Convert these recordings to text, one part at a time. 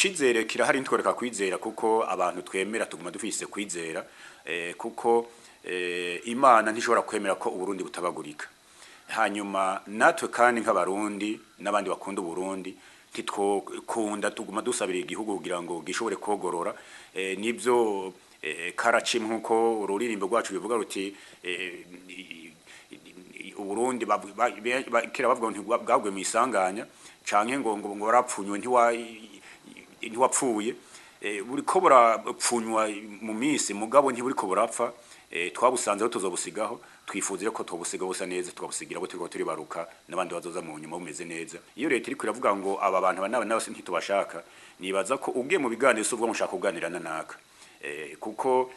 Icizere kirahari, ntitworeka kwizera, kuko abantu twemera tuguma dufise kwizera, kuko Imana ntishobora kwemera ko Uburundi butabagurika. Hanyuma natwe kandi nk'Abarundi n'abandi bakunda Uburundi ntitwokunda, tuguma dusabira igihugu kugira ngo gishobore kogorora. Nibyo karaci nk'uko ururirimbo rwacu bivuga ruti Uburundi kera bavuga ngo bwaguye mu isanganya canke ngo warapfunywe, ntiwapfuye. Buriko burapfunywa mu minsi, mugabo ntiburiko burapfa. Twabusanze aho tuzobusigaho, twifuza ko tubusiga busa neza, tukabusigira abo turiko turibaruka n'abandi bazoza mu nyuma bumeze neza. Iyo leta iriko iravuga ngo aba bantu aba n'aba ntitubashaka, nibaza ko ugiye mu biganiro si uvuga ngo nshaka kuganira na naka, kuko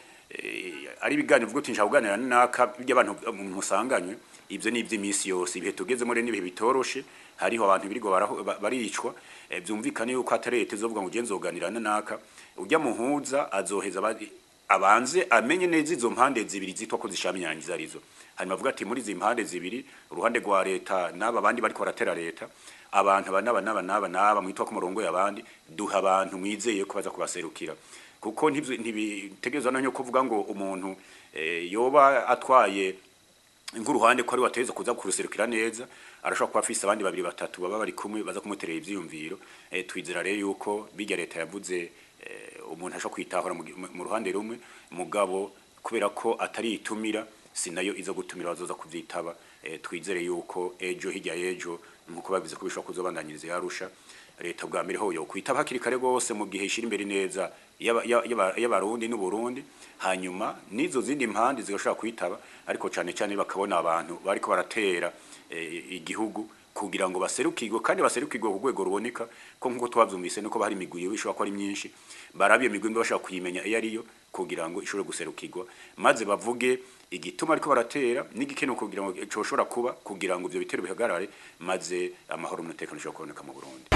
ari ibiganiro uvuga uti nshaka kuganira na naka by'abantu musanganywe, ivyo ni ivy'iminsi yose. Ibihe tugezemo rero n'ibihe bitoroshe, hariho abantu birirwa baricwa. Vyumvikane yuko atari leta izovuga ngo ugiye nzoganira na naka. Urya muhuza azoheza abanze amenye neza izo mpande zibiri zitwa ko zishamiranye arizo, hanyuma avuga ati muri izi mpande zibiri, uruhande rwa leta n'aba bandi bariko baratera leta, abantu aba n'aba n'aba n'aba n'aba mwitwa ko murongo y'abandi, duha abantu mwizeye ko baza kubaserukira, kuko ntibitegerezwa no kuvuga ngo umuntu yoba atwaye nk'uruhande ko ari wateza kuza kuruserukira neza. Arashobora kuba afise abandi babiri batatu baba bari kumwe baza kumuterera ivyiyumviro. Twizera rero yuko bijya leta yavuze, umuntu ashobora kwitahura mu ruhande rumwe, mugabo kubera ko atari itumira, si nayo iza gutumira bazoza kuvyitaba. Twizere yuko ejo hirya y'ejo, nkuko babivuze ko bishobora kuzobandanyiriza yarusha, leta bwa mbere ho yo kwitaba hakiri kare gose mu gihe ishira imbere neza y'Abarundi n'Uburundi, hanyuma n'izo zindi mpande zigashobora kwitaba, ariko cane cane bakabona abantu bariko baratera igihugu kugira ngo baserukirwe, kandi baserukirwe ku rwego ruboneka ko nkuko twavyumvise nuko hari imigwi ishobora kuba ari myinshi, barabiye imigwi bashobora kuyimenya iyo ariyo kugira ngo ishobore guserukirwa, maze bavuge igituma ariko baratera n'igikenewe kugira ngo coshobora kuba kugira ngo ivyo bitero bihagarare, maze amahoro n'umutekano ushobora kuboneka mu Burundi.